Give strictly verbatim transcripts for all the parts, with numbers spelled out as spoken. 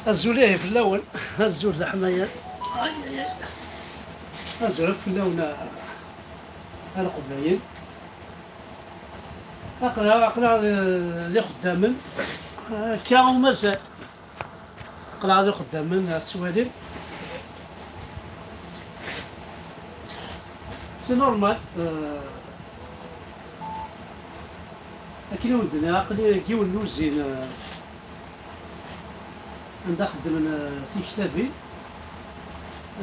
Azul ihi fell-awen. Azul d aḥmayan. Ay, ay, ay. Azul akk fell-awen a, a Leqbayel. Aql-aɣ, aql-aɣ d, d ixeddamen. Akka u mazal. Aql-aɣ d ixeddamen, ad tettwalim. C'est normal. Euh, akken i wen-d-nniɣ, aql-i deg yiwen n luzin, euh, anda xeddmen, euh, tiktabin.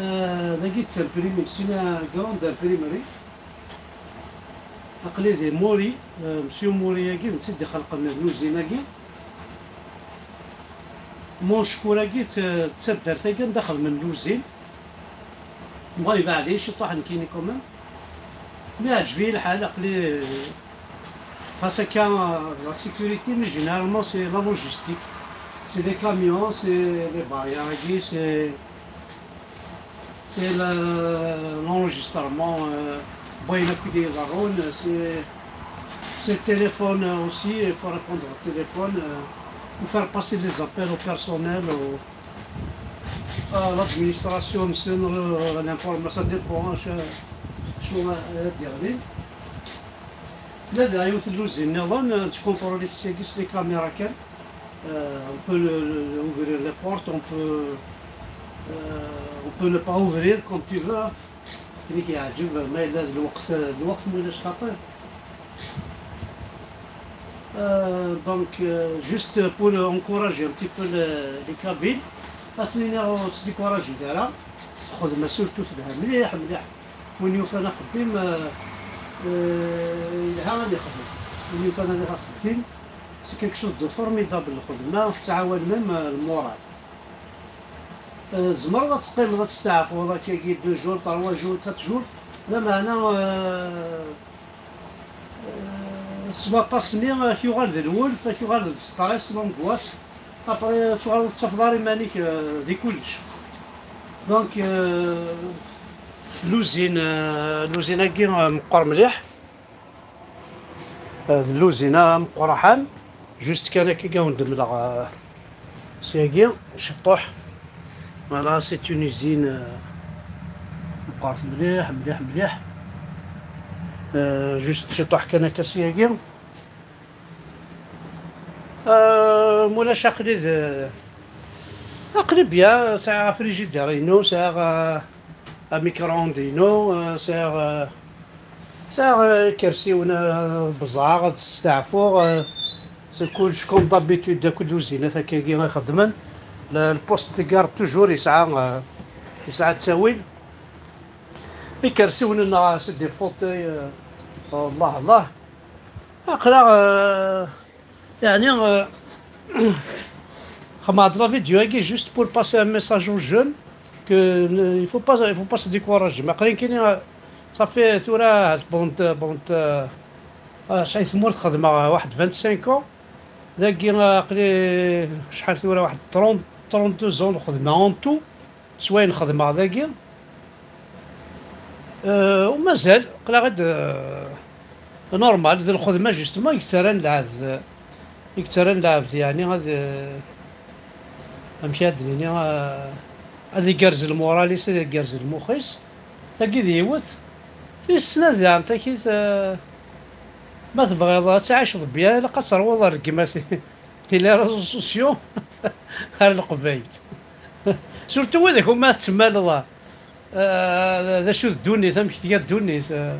Euh, dagi d tamprimerie, c'est une grande imprimerie. Aql-i di Mori, euh, Monsieur Mori-agi, d netta i d-ixelqen luzin-agi. Mon Ckour-agi d ta-, d taddart-agi anda xedmen luzin. Bon, ibeɛɛed-iyi ciṭuḥ nekkini quand même. Mais iɛǧeb-iyi lḥal, aql-i, euh, xas akka, euh, la sécurité, mais généralement c'est la logistique. C'est des camions, c'est les barrières-agi, c'est, c'est le, l'enregistrement, euh, bɣan akk d iḍerrun, c'est, c'est le téléphone aussi, il faut répondre au téléphone, euh, ou faire passer les appels au personnel, au, à l'administration, c'est, euh, l'information, ça dépend, hein, sur, sur, euh, la dernière. Tella diɣ yiwet n luzin nniḍen, euh, nettkontruli-tt syagi s les caméras kan. Euh, on peut le, le, ouvrir les portes, on peut, euh, on peut ne pas ouvrir comme tu veux. Akken i k-yeɛǧeb, ma yella d lweqt, d lweqt ma ulac xaṭer. Euh, donc, euh, juste pour encourager un petit peu le, les Kabyles, ad sen-iniɣ ur ttdikuraǧit ara. Lxedma surtout telha mliḥ, mliḥ. Win yufan axeddim, euh, euh, yelha ad ixdem. Win yufan ad ixdem, c'est quelque chose de formidable, lxedma tettɛawan même, euh, le moral. Euh, tzemreḍ ad teqqimeḍ ad testeɛfuḍ akkagi deux jours, trois jours, quatre jours, lameɛna, euh, euh, s waṭas-nni ad k-yuɣal d lwulf, ad k-yuɣal d stress, l'angoisse. Après, ad tuɣaleḍ ur tettafeḍ ara iman-ik, euh, di kullec. Donc, euh, luzin, euh, luzin-agi, euh, meqqer mliḥ. Euh, d luzin-a meqqer axxam. Juste kan akka i awen-d-mleɣ, euh, syagi, ciṭuḥ. Voilà, c'est une usine, euh, meqqret mliḥ, mliḥ, mliḥ. Euh, juste ciṭuḥ kan akka syagi. Euh, mulac aql-i d, aql-i bien, sɛiɣ afrijider-inu, sɛiɣ, euh, amikronde-inu, euh, sɛiɣ, euh, sɛiɣ, euh, ikersiwen, euh, beẓẓɛeɣ ad steɛfuɣ, euh, c'est kullec comme d'habitude, akk luzinat akkagi i xeddmen. Le, le poste de garde toujours yesɛa, euh, yesɛa ttawil. Ikersiwen-nneɣ, c'est des fauteuils, euh, Allah, Allah. Aql-aɣ, euh, yeɛni, euh, xedmeɣ-d la vidéo-agi juste pour passer un message aux jeunes que, euh, il faut pas, il faut pas se décourager. Mais aql-i nekkini, euh, ça fait tura, bon, bon, euh, euh, acḥal tmurt xedmeɣ, euh, واحد vingt-cinq ans. Dagi, euh, aql-i, acḥal tura, واحد trente, trente-deux ans xedmeɣ en tout. S wayen xedmeɣ dagi. Euh, u mazal, aql-aɣ-d, euh, normal, d lxedma justement i yettarran lɛebd, i yettarran lɛebd, yeɛni ad, euh, amek ad d-nini, euh, ad igerrez lmural-is, ad igerrez lmux-is. Tagi d yiwet. Tis snat daɣen, takit, euh, ma tebɣiḍ ad tɛiceḍ bien, ilaq ad terwuḍ rregmat i les réseaux sociaux ar Leqbayel. Surtout widak umi ad temmaleḍ, ah, d acu d ddunit, amek tga ddunit, ah,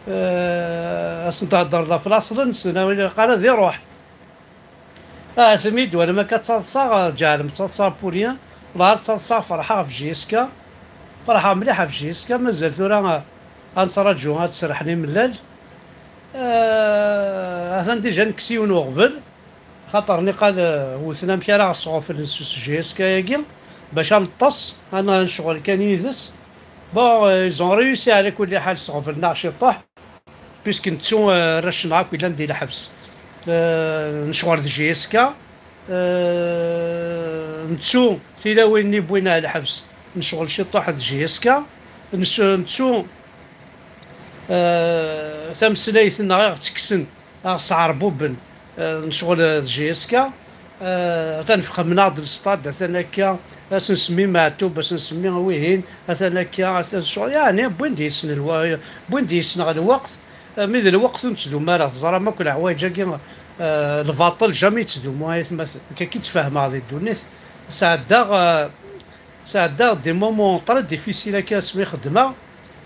ah, ad sen-thedreḍ ɣef laṣel-nsen, ah, ilaq ara ad iruḥ. Ah, tmi d-twalam akka ttaḍsaɣ, ah, ǧeɛlem ttaḍsaɣ pour rien, la ttaḍsaɣ, ferḥeɣ ɣef J S K, ferḥeɣ mliḥ ɣef J S K, mazal tura, ah, ad nettraǧu ad d-serḥen imellal. Ah, atan déjà nekkes yiwen uɣbel. Xaṭer niqal, euh, wten amek ara ɣ-sɣuflen s J S K-agi, bac ad neṭṭes, ad n-, necɣel kan yid-s. Bon, euh, ils ont réussi ɛla kulli ḥal, sɣuflen-aɣ ciṭuḥ, puisque nettu, euh, arrac-nneɣ akk yellan di lḥebs. Euh, necɣel d J S K, euh, nettu tilawin-nni wwin ar lḥebs, necɣel ciṭuḥ d J S K, nes-, nettu, euh, tameslayt-nneɣ i ɣ-ttekksen, aɣ-sɛerbuben, euh, necɣel d J S K. Eh, atan fexmen-aɣ-d lestad, atan akka, ad s-nsemmi Meɛtub, ad s-nsemmi wihin, atan akka, atan ccɣel, yeɛni wwin-d yes-sen lwa-, wwin-d yes-neɣ lweqt. Eh, mi d lweqt ur nettdum ara, teẓram akk leḥwayeǧ-agi, eh, lbaṭel jamais yettdumu, ay atmaten. Nekk akka i ttfehmeɣ di ddunit. Sɛeddaɣ, eh, sɛeddaɣ des moments très difficiles akka asmi xeddmeɣ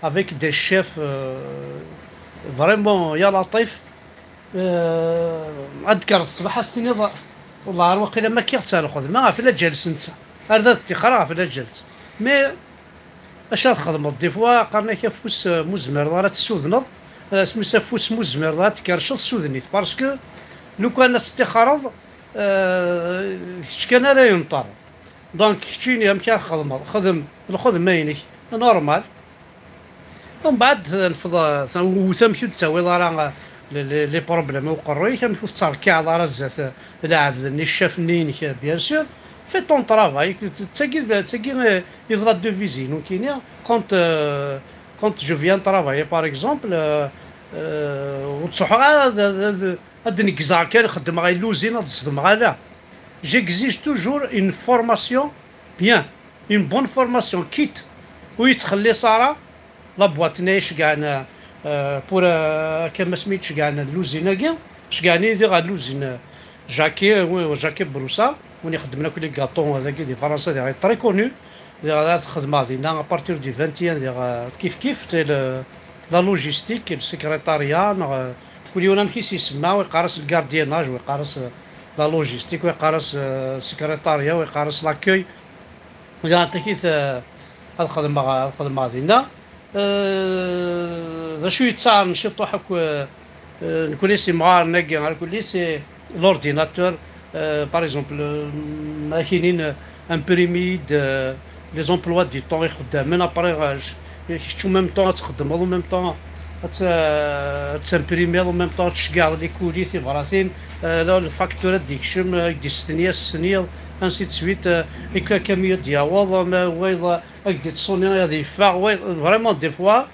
avec des chefs, euh, vraiment ya laṭif. Euh, ad d-kkreḍ ṣṣbeḥ ad s-tiniḍ, wellah ar waqila ma kkiɣ-tt ar lxedma ɣef la ǧales netta. Ar da ttixxer ɣef la ǧales. Mais acu ara txedmeḍ? Des fois qqaren-ak afus, euh, mu zmireḍ ara tessudneḍ, euh, asmi s afus mu zmireḍ ara tkerrceḍ, suden-it. Parce que lukan ad tettixxreḍ, euh, d kečč kan ara yenṭerren. Donc keččini amek ara txedmeḍ? Xdem lxedma-inek normal. Umbeɛd nfeḍ, wwet amek ur d-tawiḍ ara, euh, les, les, les problèmes i uqerruy-ik, amek ur tettṛekkiɛeḍ ara zdat, euh, lɛebd-nni, ccaf-nni-inek, euh, bien sûr. Fais ton travail. D tagi, d tagi, euh, yeḍra-d devise-inu nekkini. Quand, euh, quand je viens travailler, par exemple, euh, euh, ur ttruḥuɣ ara ad, ad, ad, ad neggzeɣ kan, xeddmeɣ i luzin, ad ẓedmeɣ, ala. J'exige toujours une formation bien, une bonne formation, quitte ur yettxelliṣ ara la boîte-nni i ceggɛen, euh, pour, euh, akka asmi i d-ceggɛen luzin-agi, ceggɛen-iyi diɣ ɣer luzin, euh, Jacquet, oui, Jacquet Broussa, win ixeddmen akk les gâteaux, dagi di Fransa, diɣ très connu, diɣ ad xedmeɣ dinna à partir du vingt et un, diɣ, euh, kif kif, c'est le, la logistique, le secrétariat, neɣ, euh, kul yiwen amek i s-isemma, wa yeqqar-as le gardiennage, wa yeqqar-as, euh, la logistique, wa yeqqar-as, euh, secrétariat, wa yeqqar-as l'accueil. Diɣ aṭakit, euh, ad xedmeɣ, ad xedmeɣ dinna. Euh, d acu yettaɛren ciṭuḥ akk, euh, euh, nekkni s imɣaren-agi, nekkni c'est l'ordinateur, euh, par exemple, euh, ma kinin, euh, imprimi-d, euh, les emplois du temps ixeddamen, après, euh, kečč en même temps ad txeddmeḍ, en même temps ad t-, ad timprimiḍ, en même temps ad tceggɛeḍ les colis, tibratin, euh, la, le facteur ad d-ikcem, euh, ad d-istenyi, ad s-tenyiḍ, ainsi de suite, euh, akken akamyun ad d-yaweḍ, ma wayeḍ, ad k-d-ittṣuni ad yeffeɣ, wa-, vraiment des fois,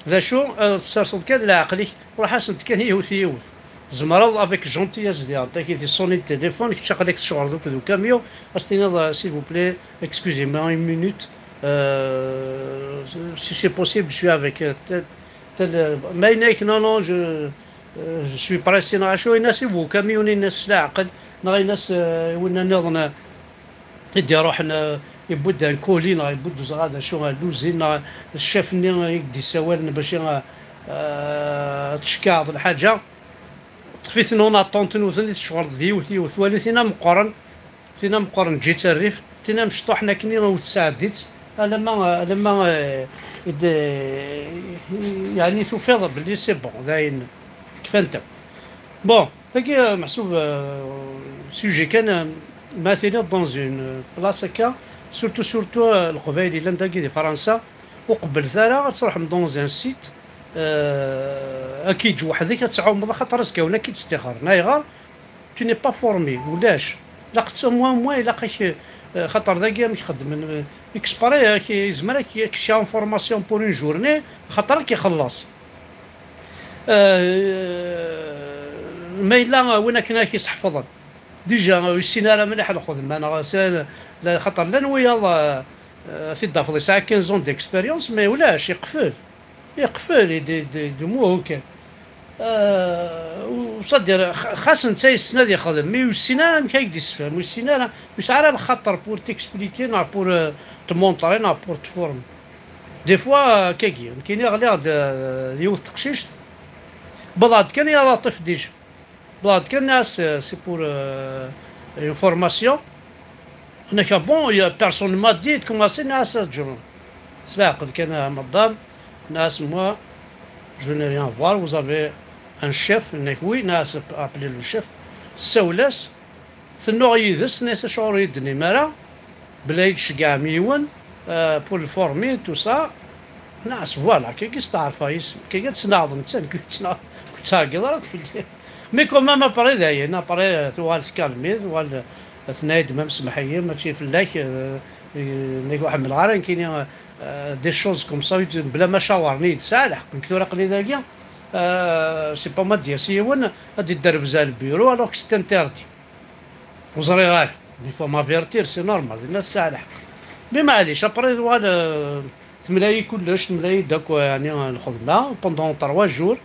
d acu, euh, tesserseḍ kan leɛqel-ik, ruḥ-asent kan yiwet yiwet. Tzemreḍ avec gentillesse diɣen, taki di ṣuni téléphone, kečč aql-ak tceɣleḍ akked ukamyun, ad s-tiniḍ, euh, s'il vous plaît, excusez-moi une minute, euh, si c'est possible, je suis avec, euh, tel, tel, euh, ma yenna-ak, non, non, je, euh, je suis pressé, neɣ acu, yenna-as i ukamyun, yenna-as s leɛqel, neɣ yenna-as, euh, i winna nniḍen, euh, i d-iruḥen, euh, yewwi-d un colis, neɣ yewwi-d ur ẓriɣ ad acu, euh, luzin, neɣ ccaf-nni i k-d-issawalen bac i, euh, euh, ad tcekkɛeḍ lḥaǧa. Ṭṭef-iten en attente, nuten i tecɣleḍ d yiwet yiwet. Wali tin ameqqren, tin ameqqren ǧǧi-tt rrif, tin amecṭuḥen akken i ur tesɛeddi-tt, alamma, alamma, eh, i d-, yeɛni tufiḍ belli c'est bon, d ayen kfant akk. Bon, tagi, eh, meḥsub, eh, sujet kan, eh, ma tiliḍ dans une place akka, surtout, surtout, eh, Leqbayel yellan dagi di Fransa, ur qebblet ara ad tṛuḥem dans un site, eh, ad k-yeǧǧ weḥd-k ad tɛumeḍ, axaṭer azekka-wen ad k-id-stixren. Ayɣer? Tu n'es pas formé, ulac. Ilaq tt-, moi, moi, ilaq-ak, eh, xaṭer dagi amek xeddmen, eh, exprès, ak-, yezmer ak-, ak-, une formation pour une journée, xaṭer ad k-ixelleṣ. Eh, ma yella win akken ad k-iseḥfḍen. Déjà, ur yessin ara mliḥ lxedma, neɣ s-, la, xaṭer llan wiyaḍ, eh, eh, ad t-id-tafeḍ yesɛa quinze ans d'expérience, mais ulac, yeqfel. Yeqfel, i d, d, d muhu kan. Eh, u-, c'est-à-dire, x-, xas netta yessen ad yexdem, mais ur yessin ara amek ad k-d-yessefhem, ur yessin ara, ur yesɛi ara lxaṭer pour t'expliquer, neɣ pour, eh, te montrer, neɣ pour te former. Des fois, eh, akkagi, nekkini ɣliɣ-d, eh, yiwet teqcict, wwḍeɣ-d kan i Laṭif déjà. Wwḍeɣ-d kan, nniɣ-as, eh, c'est pour, eh, une formation. Nniɣ-as, bon, il y a personne m'a dit de commencer, nniɣ-as, eh, je, s leɛqel kan, ah, madame, nniɣ-as, moi, je n'ai rien à voir, vous avez un chef, nniɣ-as, oui, nniɣ-as, appelez le chef, tessawel-as, tennuɣ yid-s, nniɣ-as, acuɣer ur yi-d-tennim ara, belli i d-tceggɛem yiwen, euh, pour le former, tout ça. Nniɣ-as, voilà, kagi steɛrfeɣ yis-m, kagi ad tt-neɛḍ netta, nekk ur tt-neɛḍ, ur ttɛeggiḍ ara fell-i. Mais quand même, après, dayen, après, euh, tuɣal tkalmi, tuɣal, euh, tenna-yi-d, ma msemḥ-iyi, mačči fell-ak, euh, euh, nekk ur ḥemmleɣ ara nekkini, euh, des choses comme ça, bla ma cawren-iyi-d, tesɛa lḥeqq, nekk tura aql-i dagi, euh, c'est pas ma d-yas yiwen, ad d-idderbez ar lbiru, alors que c'est interdit. Ur ẓriɣ ara. Il faut m'avertir, c'est normal, dinna tesɛa lḥeqq. Mais maɛlic, après, voilà, euh, temla-yi kullec, temla-yi-d akk, euh, yeɛni, euh, lxedma, pendant trois jours.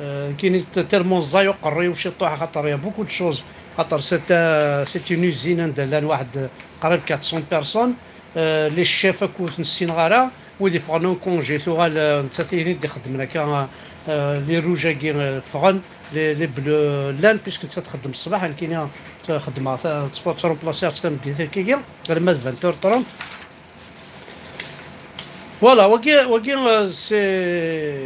Euh, kini t-, tellement ẓẓay uqerruy-iw ciṭuḥ, xaṭer y a beaucoup de choses. Xaṭer c'est, euh, c'est une usine anda llan waḥed, euh, qrib quatre cents personnes. Euh, les chefs akk ur ten-ssineɣ ara. Wid iffɣen en congé, tuɣal, euh, nettat ihin i d-ixeddmen akka, euh, les rouges-agi, euh, ffɣen, les, les bleus llan, puisque nettat txeddem ṣṣbeḥ, nekkini, euh, xeddmeɣ ta-, ttwa-, ttruplaṣiɣ-tt tameddit akkagi, alma d vingt heures trente. Voilà, wagi, wagi, euh, c'est,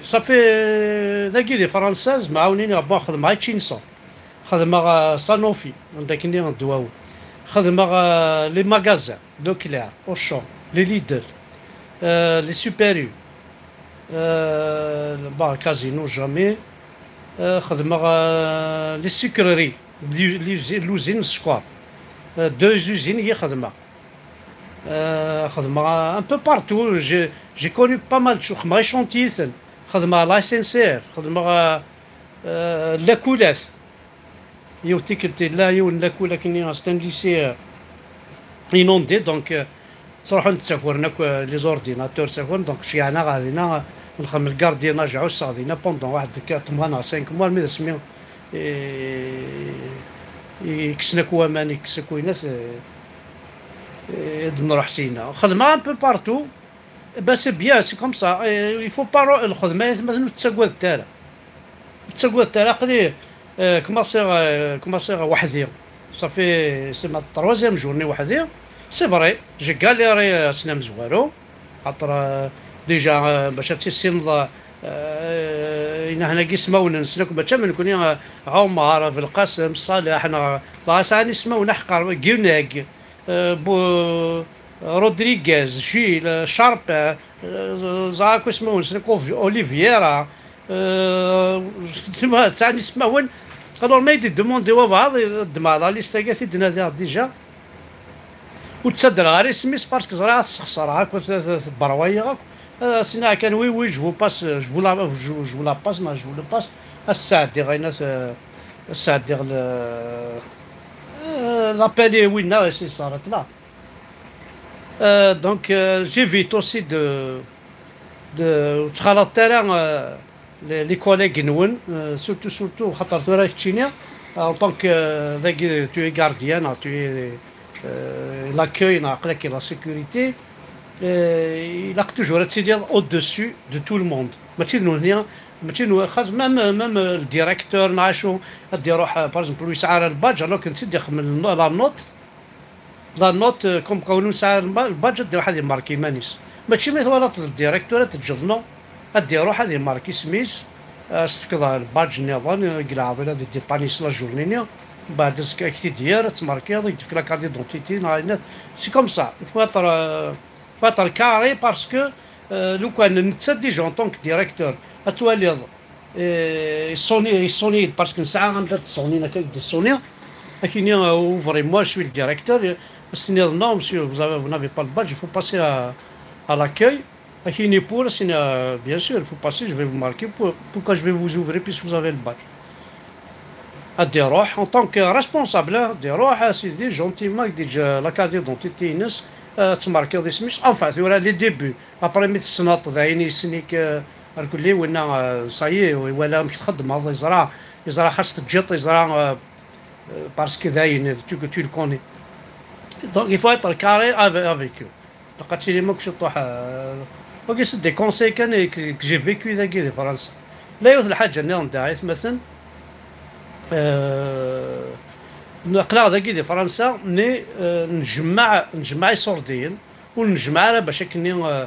ça fait, euh, dagi di Fransa, zemɛawnin, bon, xedmeɣ i Chinsa. Xedmeɣ, euh, Sanofi, anda akken i ddwawen. Xedmeɣ, euh, les magasins, Leclerc, Auchan, les Lidl, euh, les Super U, euh, bon, Casino, jamais. Euh, xedmeɣ, euh, les sucreries, l'u-, l'usi-, l'usine sskeṛ. Euh, deux usines i xedmeɣ. Euh, xedmeɣ un peu partout. J'ai, j'ai connu pas mal de choses. Xedmeɣ i chantiers-ten. Xedmeɣ la S N C F. Xedmeɣ, euh, euh, lakulat. Yiwet tikkelt, yella yiwen n lakul akkenni, c'est un lycée, euh, inondé, donc, euh, ttruḥun ttakuren akk, euh, les ordinateurs, ttakuren, donc, ceyyɛen-aɣ ɣer dinna, euh, nxeddem le gardiennage, ɛusseɣ dinna pendant waḥed quatre mois neɣ cinq mois, armi d asmi, euh, i kksen akk waman, i kkes akk winat, euh, euh, ad nruḥ syenna. Xedmeɣ un peu partout. Ben, c'est bien, c'est comme ça. Et il faut pas ro-, lxedma, atmaten, ur tettagadet ara. Ur tettagadet ara, aql-i, euh, commencé, euh, commencé weḥd-i. Ça fait, c'est ma troisième journée weḥd-i. C'est vrai, j'ai galéré, euh, ass-nni amezwaru. Xaṭer, euh, déjà, euh, bac ad tissineḍ, euh, inahen-agi ismawen-nsen akk, mačči am nekni, euh, Ɛumar, Belqasem, Ṣaleḥ, neɣ, dɣa sɛan ismawen aḥeqqar, Gunag, euh, Bu-, Rodriguez, Gilles, euh, Charpin, euh, ẓriɣ akk ismawen-nsen, Oliviera, euh, sɛan ismawen. Alors ma i d-demande wabɛaḍ, ddmeɣ la liste-agi, ad t-id-nadiɣ déjà. Ur ttadreɣ ara isem-is parce que ẓriɣ ad t-sxeṣreɣ akk, ad t-, ad t-, ad t-berwayeɣ akk. Euh, sinon kan, oui, oui, je vous passe, je vous la, je, je vous la passe, non, je vous le passe. Ad sɛeddiɣ ayen, ad, ad sɛeddiɣ le, euh, l'appel i winna, et c'est ça, là. Euh, donc, euh, j'évite aussi de, de, ur ttxalaḍet ara, euh, les, les collègues-nwen, euh, surtout, surtout, xaṭer tura keččini, en tant que, euh, dagi, tu es gardien, neɣ tu es, euh, l'accueil, neɣ aql-ak la sécurité, euh, ilaq toujours ad tiliḍ au-dessus de tout le monde. Mačči d nutni, mačči d nu-, xas même, même, euh, le directeur, neɣ acu, ad d-iruḥ, euh, par exemple, ur yesɛi ara lbadj, alors que netta i d-ixemmem la note, la note, euh, comme quoi ur nesɛi lba-, lbadj, ad d-iruḥ ad imark iman-is. Mačči ma twalaḍ d directeur ad teǧǧeḍ, non, ad d-iruḥ ad imark isem-is, euh, ad s-tefkeḍ lbadj nniḍen, euh, deg leɛḍil ad idipani s la journée-nni, mbeɛd ad k-t-id-yerr, ad tmarkiḍ, ad k-d-tefk la carte d'identité, neɣ ayen, c'est comme ça. Il faut être, euh, faut être carré parce que, euh, lukan netta déjà en tant que directeur, ad twaliḍ, euh, yessoni, yessoni-d, parce que nesɛa anda d-ssoni, akka d-ssoni, ad k-yini, euh, ouvrez-moi, je suis le directeur, euh, ad s-tiniḍ, non, monsieur, vous avez, vous n'avez pas le badge, il faut passer à, à l'accueil. Ad k-yini pour, ad s-tini, euh, bien sûr, il faut passer, je vais vous marquer, pour, pourquoi je vais vous ouvrir puisque vous avez le badge. Ad d-iruḥ, en tant que responsable, ad d-iruḥ, a sidi, gentiment, ad d-yeǧǧ la carte d'identité-ines, euh, ad tmarkiḍ isem-is. Enfin, tura, les débuts. Après, mi tessneḍ, d ayen yessen-ik, euh, rgel-iw, winna, euh, ça y est, iwala amek txeddmeḍ, yeẓra, yeẓra xas teǧǧiḍ, yeẓra, euh, euh, parce que dayen, tu, tu le connais. Donc, il faut être carré avec, avec eux. Ilaq ad tilim akk ciṭuḥ, euh, wagi c'est des conseils kan que, que j'ai vécu dagi di Fransa. La yiwet lḥaǧa nniḍen daɣ, aytmaten, euh, aql-aɣ dagi di Fransa, mais, euh, njemmeɛ, njemmeɛ iṣurdiyen, ur njemmeɛ ara bac akken, euh,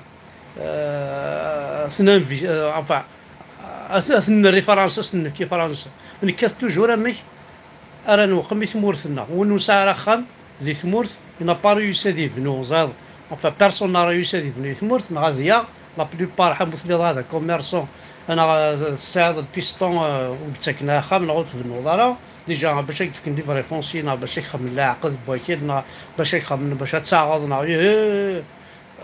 euh, ad ten-invi-, euh, enfin, ad, ad ten-nerr i Fransa, ad ten-nefk i Fransa. Nekkat toujours amek ara nweqqem i tmurt-nneɣ. Win ur nesɛi ara axxam di tmurt, il n'a pas réussi ad yebnu, ẓriɣ. Enfin, personne n'a réussi ad yebnu i tmurt, neɣ ad yaɣ, la plupart, ḥamu tliḍ hada commerçant, neɣ, euh, tesɛiḍ lpiston, euh, ur k-ttaken ara axxam, neɣ ur tbennuḍ ara. Déjà, bac ad k-d-fken livret foncier, neɣ bac ad k-xedmen leɛqed n wakal, neɣ bac ad k-xedmen, bac ad taɣeḍ, neɣ, eh,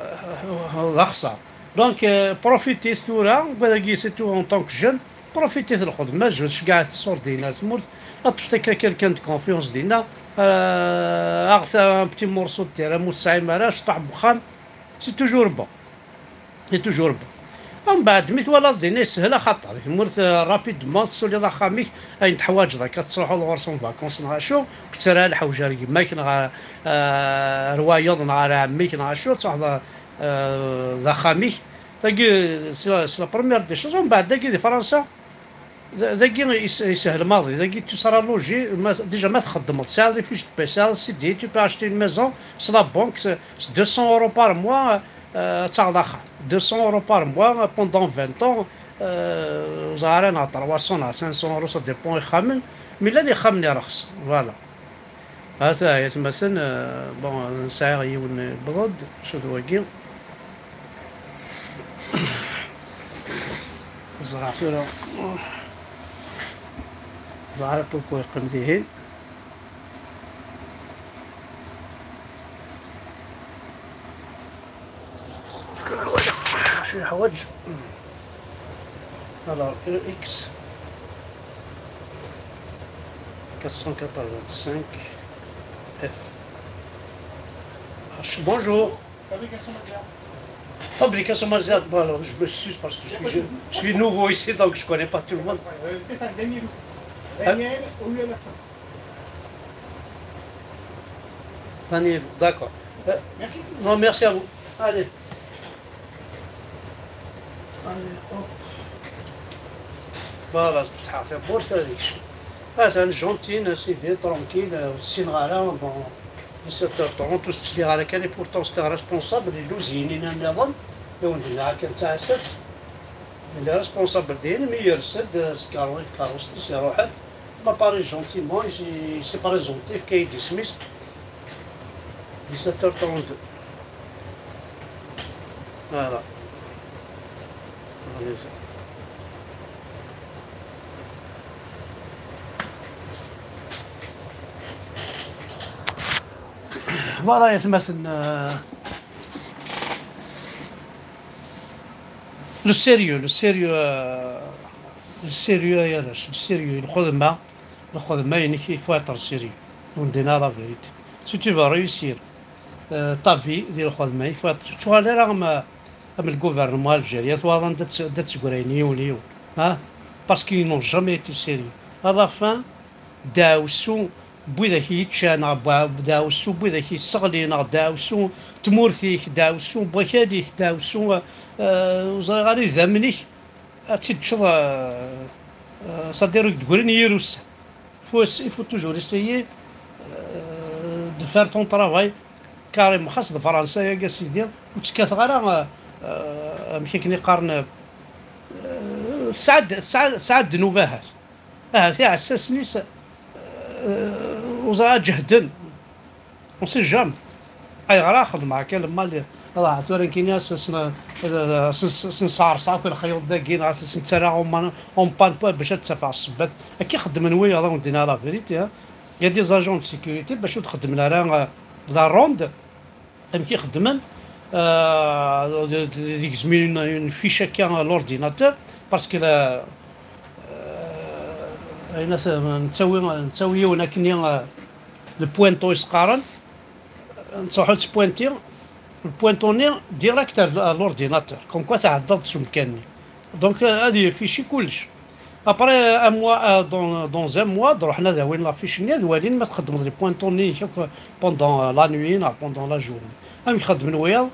euh, d axeṣṣar. Donc, euh, profitez tura, wadagi, surtout en tant que jeune, Profitez lxedma, je tceggɛet ṣṣur dinna ar tmurt, ad ṭṭfet akka quelqu'un de confiance dinna, euh, aɣet un petit morceau de terrain, ma ur tesɛim ara, cṭuḥ n wexxam, c'est toujours bon. C'est toujours bon. Mbeɛd mi twalaḍ dinna yeshel, axaṭer i tmurt, euh, rapidement tessuliḍ axxam-ik, ayen teḥwaǧeḍ akka, ad truḥeḍ ɣur-s en vacances neɣ acu, ur k-ttarra lḥewj ar gma-k neɣ ar, euh, ar wayeḍ neɣ ar ɛemmi-k neɣ acu, ad truḥeḍ, euh, d axxam-ik. Tagi, c'est la, c'est la première des choses. Mbeɛd dagi di Fransa, d-, dagi is-, yeshel maḍi. Dagi tu seras logé, ma, déjà ma txeddmeḍ, tesɛiḍ les fiches de paie, tesɛiḍ C D I, tu peux acheter une maison, c'est la banque, c'est, c'est deux cents euros par mois, euh, ad taɣeḍ axxam. Deux cents euros par mois, euh, pendant vingt ans, euh, ur ẓriɣ ara neɣ trois cents neɣ cinq cents euros, ça dépend ixxamen. Mais llan ixxamen irxes, voilà. Hata, ay atmaten, euh, bon, sɛiɣ yiwen yewweḍ-d, acu d wagi? Ẓriɣ tura. Ẓriɣ pourquoi yeqqim dihin. Acu yeḥwaǧ? Alors, E X quatre cent quatre-vingt-cinq F. Ah, je- bonjour. Fabrication Mazia. Fabrication Mazia. Bon, alors, je m'excuse parce que je suis, je, je suis nouveau ici, donc je connais pas tout le monde. Euh, Stéphane, Daniel. Hein? Daniel, O U à la fin. Daniel, d'accord. Euh, merci. Non, merci à vous. Allez. Allez, hop. Voilà, c'est ça, c'est pour ça, les choses. Ah, c'est un gentil, un civil, tranquille, euh, c'est une rara, bon, dix-sept heures trente, tout ce qui est à laquelle, et pourtant, c'était un responsable, il nous y est, il est là, et on dit, là, quel ça, c'est, il est responsable, il est, c'est, euh, c'est carré, carré, c'est, c'est, Ma paré gentiment, il s'est, il s'est présenté, il fait dismiss. Dix-sept heures trente-deux. Voilà. Voilà. Voilà, يا تماثل، آه، le sérieux, le sérieux, آه، le sérieux, يا راجل, le sérieux, الخدمة. Lxedma-inek, il faut être sérieux. Ur d-nini la vérité. Si tu veux réussir, euh, ta vie di lxedma-ik, il faut être, ur tettuɣal ara am, am le gouvernement algérien, twalaḍ anda tt-, anda ttegrayen yiwen yiwen. Ha? Parce qu'ils n'ont jamais été sérieux. À la fin, ddeɛwessu n widak i yeččan, neɣ ddeɛwessu n widak i yesseɣlin, neɣ ddeɛwessu n tmurt-ik, ddeɛwessu n wakal-ik, ddeɛwessu, euh, ur ẓriɣ ara, idammen-ik, ad tt-id-teččeḍ, euh, euh, c'est-à-dire ur k-d-ggrin yir ussan. Faut ess-, il faut toujours essayer, euh, de faire ton travail. Carrément, xas d Fransa-agi, a sidi, ur tt-kkateɣ ara, euh, euh, amek akken i qqaren, euh, tesɛa-d, tesɛa-, tesɛa ddnub ahat. Ahat iɛessasen-is, euh, ur ẓriɣ, ǧehden. On sait jamais. Ayɣer ara xedmeɣ akka lemma li, ah, tura nekkini ass-, ass-, ass-, ass-, ass-, nesɛerṣer akk lexyuḍ dagi, neɣ ass-, ass-, nettarra en, en panne bac ad tafeɣ ssebbat. Akka i xeddmen wiyaḍ, ad wen-d-iniɣ la vérité, hein. Il y a des agents de sécurité bac ur d-xeddmen ara, euh, la ronde, amek i xeddmen, euh, d-, d-, d-, deg-s une, une fiche akka à l'ordinateur, parce que la, euh, ayen at-, nettawi, nettawi yiwen akkenni, euh, le pointeau i s-qqaren, nettruḥu nettpointi, le pointeau-nni direct ar, ar l'ordinateur, comme quoi tɛeddaḍ-d s umkan-nni. Donc, euh, ad yeffici kullec. Après, euh, un mois, euh, dans, dans un mois, ad ruḥen ad awin la fiche-nni, ad walin ma txeddmeḍ les pointeaux-nni-inek akk pendant, euh, la nuit neɣ pendant la journée. Amek xeddmen wiyaḍ,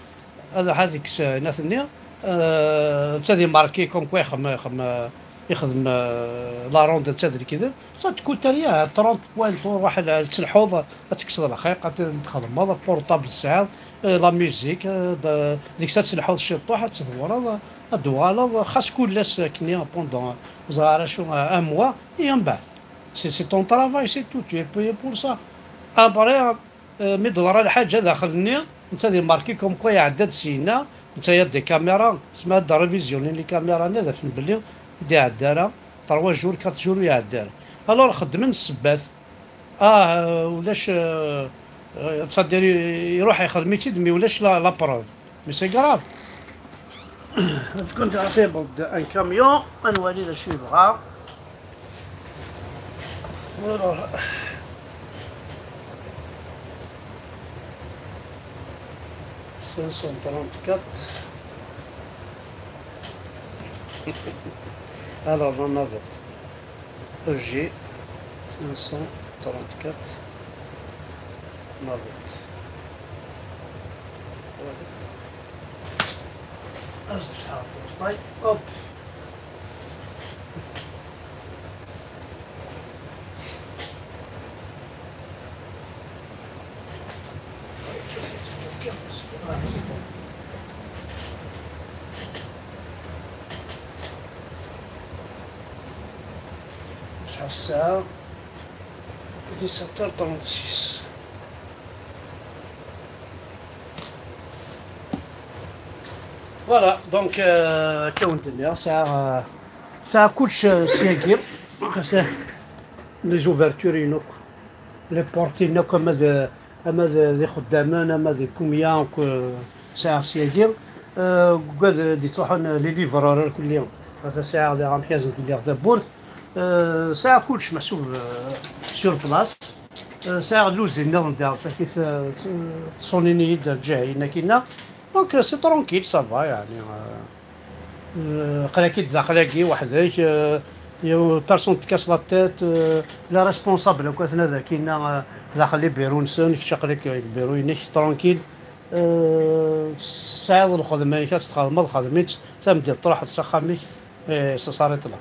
ad ruḥ ad ikkes, euh, inat-nni, euh, netta ad imarki comme quoi ixem-, ixem-, euh, ixdem, euh, la ronde netta d lekdeb. Ça te coûte rien, trente points, tṛuḥ ad telḥuḍ, ad tekkseḍ lxiq, ad txedmeḍ, portable tesɛiḍ, euh, la musique, euh, d-, deg-s ad telḥuḍ ciṭuḥ, ad tdewreḍ, ad d-tuɣaleḍ, xas kul ass akkenni pendant, ur ẓriɣ ara acu, un mois, et mbeɛd. C'est, c'est ton travail, c'est tout, tu es payé pour ça. Après, euh, mi d-teḍra lḥaǧa daxel-nni, netta ad imarki comme quoi iɛedda-d syenna, netta ya des caméras, sma ad d-révisionnin les caméras-nni ad afen belli ur d-iɛedda ara, trois jours, quatre jours ur iɛedda ara. Alors xeddmen ssebbat. Ah, euh, ulac, euh, euh, c'est-à-dire, iruḥ ixdem-itt-id, mais ulac la, la preuve. Mais c'est grave. Ad kent-ɛtibeḍ un camion, ad nwali d acu yebɣa. Alors, cinq cent trente-quatre. Alors, la navette. E G cinq cent trente-quatre, navette. Voilà. Hop. Acḥal ssaɛa? Dix-sept heures trente-six. Voilà, donc, euh, akka wen-d-nniɣ, sɛiɣ, euh, sɛiɣ kullec, euh, syagi. Sɛiɣ les ouvertures-inu akk, les portes-inu akk, ama d, ama d, d ixeddamen, ama d kumya, akk, euh, sɛiɣ syagi. Euh, ugad d-ittruḥun, euh, les livreurs, kulli. Ata sɛiɣ daɣ amek ad sen-d-nniɣ tawwurt. Euh, sɛiɣ kullec meḥsub, euh, sur place. Euh, sɛiɣ luzin nniḍen daɣ, takit, euh, t-, ttṣunin-iyi-d lǧiha-inna akkinna. Donc, euh, c'est tranquille, ça va, yeɛni, euh, euh, aql-ak-id daxel-agi weḥd-k, euh, y a personne te casse la tête, euh, les responsables akk atna dagi-nna, euh, daxel ibiru-nsen, kečč aql-ak deg ibiru-inek, tranquille. Euh, tesɛiḍ lxedma-inek, ad tt-txedmeḍ, xdem-itt, tameddit truḥeḍ s axxam-ik, et ça s'arrête là.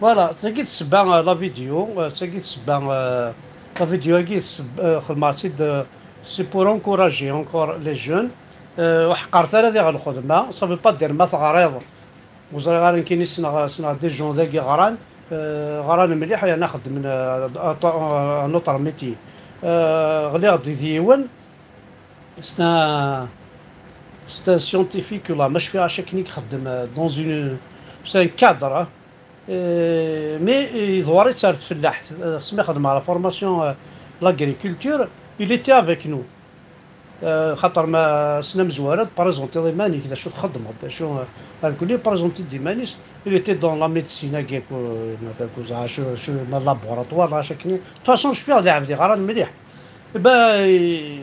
Voilà, d tagi d ssebba, euh, la vidéo, euh, d tagi d ssebba, euh, la vidéo-agi d sseb-, euh, xedmeɣ-tt-id, euh, c'est pour encourager encore les jeunes. Euh, ur ḥeqqret ara diɣ lxedma, ça veut pas dire ma teɣriḍ. Ur ẓriɣ ara nekkini ssneɣ, ssneɣ des gens dagi ɣran, euh, ɣran mliḥ, yerna xeddmen, euh, un autre métier. Euh, ɣliɣ-d d yiwen, c'est un, c'est un scientifique, là, ma cfiɣ acu akken i ixeddem, euh, dans une, c'est un cadre, hein. Euh, mais iḍwer-itt ar tfellaḥt, euh, asmi xedmeɣ la formation, euh, l'agriculture, il était avec nous. Euh, xaṭer ma ass amezwaru ad tprezentiḍ iman-ik, d acu txeddmeḍ, d acu, euh, irkelli présenti-d iman-is, il était dans la médecine, agi, euh, ma laboratoire, acu akken. De toute façon, cfiɣ d aɛebdi ɣran mliḥ. Eh ben, i-,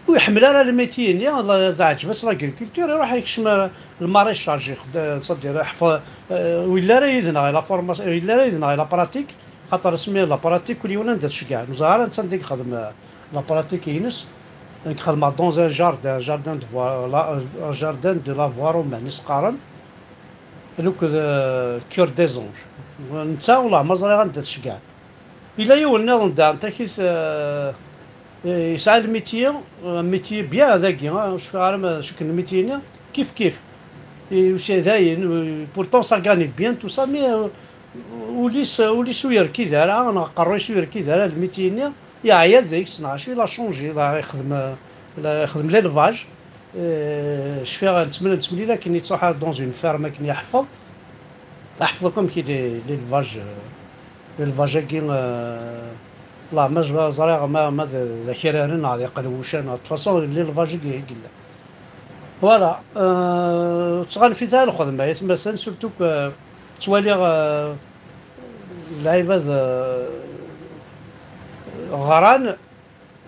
ur iḥemmel ara le métier-nni, la-, teɛǧeb-as l'agriculture, iruḥ yekcem, euh, le maraîchage, ixed-, c'est-à-dire, iḥf-, euh, ur yelli ara yid-neɣ la formation, ur yelli ara yid-neɣ la pratique, xaṭer asmi la pratique, kul yiwen anda t-ceggeɛ. Ur neẓri ara netta anda i yexdem, euh, la pratique-ines. Nekk xedmeɣ dans un jardin, jardin de voi-, la, euh, jardin de la voie romaine, i s-qqaren, akked, euh, cœur des anges. Netta, wallah, ma ẓriɣ anda t-ceggeɛ. Yella yiwen nniḍen daɣen, takit, euh, eh, yesɛa le métier, euh, métier bien dagi, ah, ur cfiɣ ara ma d acu akken le métier-nni, kif kif. Et aussi, dayen, euh, pourtant ça gagne bien, tout ça, mais, euh, ul-is, ul-is ur yerkid ara, neɣ aqerruy-is ur yerkid ara, le métier-nni, yeɛya deg-s, neɣ acu, il a changé, la ixdem, la ixdem l'élevage. Euh, cfiɣ, nettemlil, nettemlil akken yettruḥ ar dans une ferme akken yeḥfeḍ. Yeḥfeḍ akk amek i d-, l'élevage, euh, l'élevage-agi, euh, la, ma ẓ-, ẓriɣ ma, ma d, d akraren neɣ d iqelwucan, de toute façon, l'élevage-agi i yella. Voilà, euh, ttɣanfit ara lxedma, ay atmaten, surtout que ttwaliɣ, euh, lɛibad, euh, ɣran,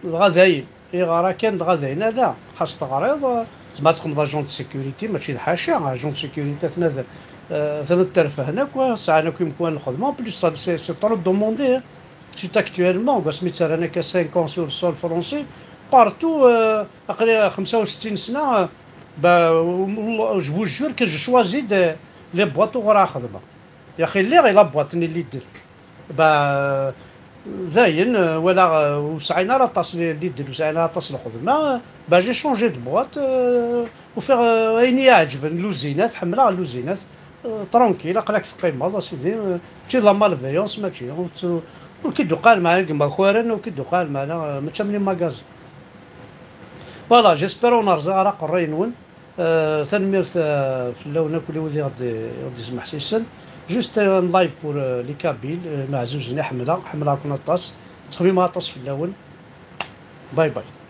dɣa dayen, iɣra kan dɣa dayen, ala, xas teɣriḍ, euh, tzemreḍ ad teqqneḍ agent de sécurité, mačči d ḥaca, agent de sécurité atna d, euh, atna d terfehna, quoi, sɛan akk imekwan n lxedma, en plus, ça, c'est, c'est trop demandé, hein. Surtout actuellement, deg wasmi ttarran akka cinq ans sur le sol français, partout, euh, aql-i xemsa u settin sna, euh, ben, je vous jure que je choisis de, les boîtes uɣur ara xedmeɣ. Yaxi lliɣ i la boîte-nni Lidl. Ben, dayen, euh, walaɣ, euh, ur sɛin ara aṭas li-, Lidl, ur sɛin ara aṭas lxedma, euh, ben, j'ai changé de boîte, euh, ufiɣ, euh, ayen i yi-iɛeǧben, luzinat, ḥemmleɣ luzinat. Euh, tranquille, aql-ak teqqimeḍ, a sidi, euh, mačči d la malveillance, mačči, ur t-, ur k-id-uqal meɛna deg imakaren, ur k-id-uqal meɛna, euh, mačči am les magasins. Voilà, j'espère ur nerẓa ara aqerruy-nwen. Euh, tanemmirt, euh, fell-awen akk wid i ɣ-d-, i ɣ-d-ismeḥsisen. Juste un live pour, euh, les Kabyles, euh, imeɛzuzen i ḥemmleɣ, ḥemmleɣ-ken aṭas, ttxemmimeɣ aṭas fell-awen. Bye bye.